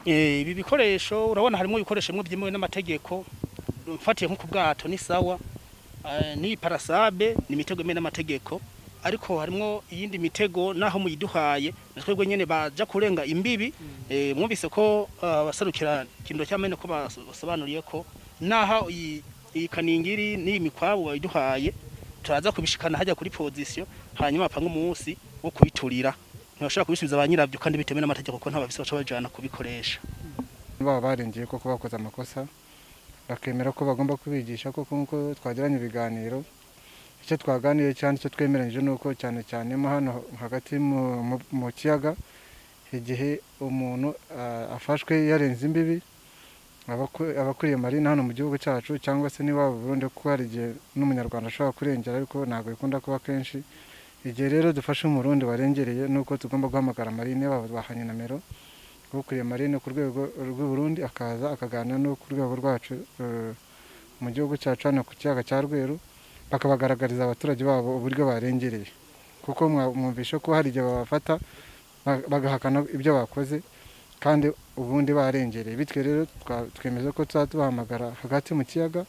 Ibi bikoresho urabona harimo ibikoresho bimwe byemewe n'amategeko, mfatiye nko ku bwato ni sawa, n'iyi parasabe ni imitego yemewe n'amategeko, ariko harimo iyindi mitego naho muyiduhaye natwebwe nyene baja kurenga imbibi. Mwumvise ko abaserukira kindo cyamene ko basobanuriye ko naho iyi kaningiri n'iyi mikwabu bayiduhaye, turaza kubishikana hajya kuri position, hanyuma bapanga umunsi wo kubiturira. Ntibashobora kubisubiza ba nyirabyo kandi bitemewe n'amategeko, ko nta bafise baca bajana kubikoresha. Baba barengeye koko, bakoze amakosa, bakemera ko bagomba kubigisha koko nk'uko twagiranye ibiganiro. Icyo twaganiriye cyane, icyo twemeranyije, ni uko cyane cyane mo hano hagati mu kiyaga, igihe umuntu afashwe yarenze imbibi, abakuriye marine hano mu gihugu cyacu cyangwa se niba Burundi, kuko hari igihe n'Umunyarwanda ashobora kurengera, ariko ntabwo bikunda kuba kenshi. Igihe rero dufashe Umurundi warengereye, nuko tugomba guhamagara marine, baba bahanye nomero, ukuriye marine ku rwego rw'u Burundi akaza akaganira no ku rwego rwacu mu gihugu cyacu hano ku kiyaga cya Rweru, bakabagaragariza abaturage babo uburyo barengereye, kuko mwumvishe ko hari igihe babafata bagahakana ibyo bakoze kandi ubundi barengereye. Bityo rero twemeza ko tuzaba tubahamagara hagati mu kiyaga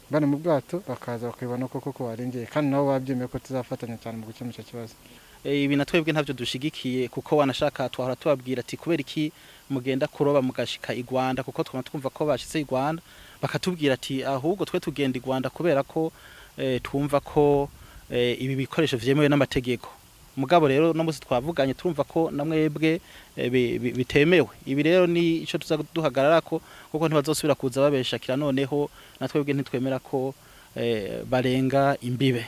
bari mu bwato, bakaza bakabibona ko koko barengeye, kandi nabo babyemeye ko tuzafatanya cyane mu gukemura icyo kibazo. Ibi na twebwe ntabyo dushigikiye, kuko wanashaka twahora tubabwira ati: "Kubera iki mugenda kuroba mugashika i Rwanda?" Kuko twama twumva ko bashitse i Rwanda, bakatubwira ati: "Ahubwo twe tugenda i Rwanda kubera ko twumva ko ibi bikoresho vyemewe n'amategeko." Mugabo rero no musi twavuganye, turumva ko na mwebwe bitemewe. Ibi rero ni ico tuza duhagararako, kuko ntibazosubira kuza babeshakira. Noneho na twebwe ntitwemera ko barenga imbibe.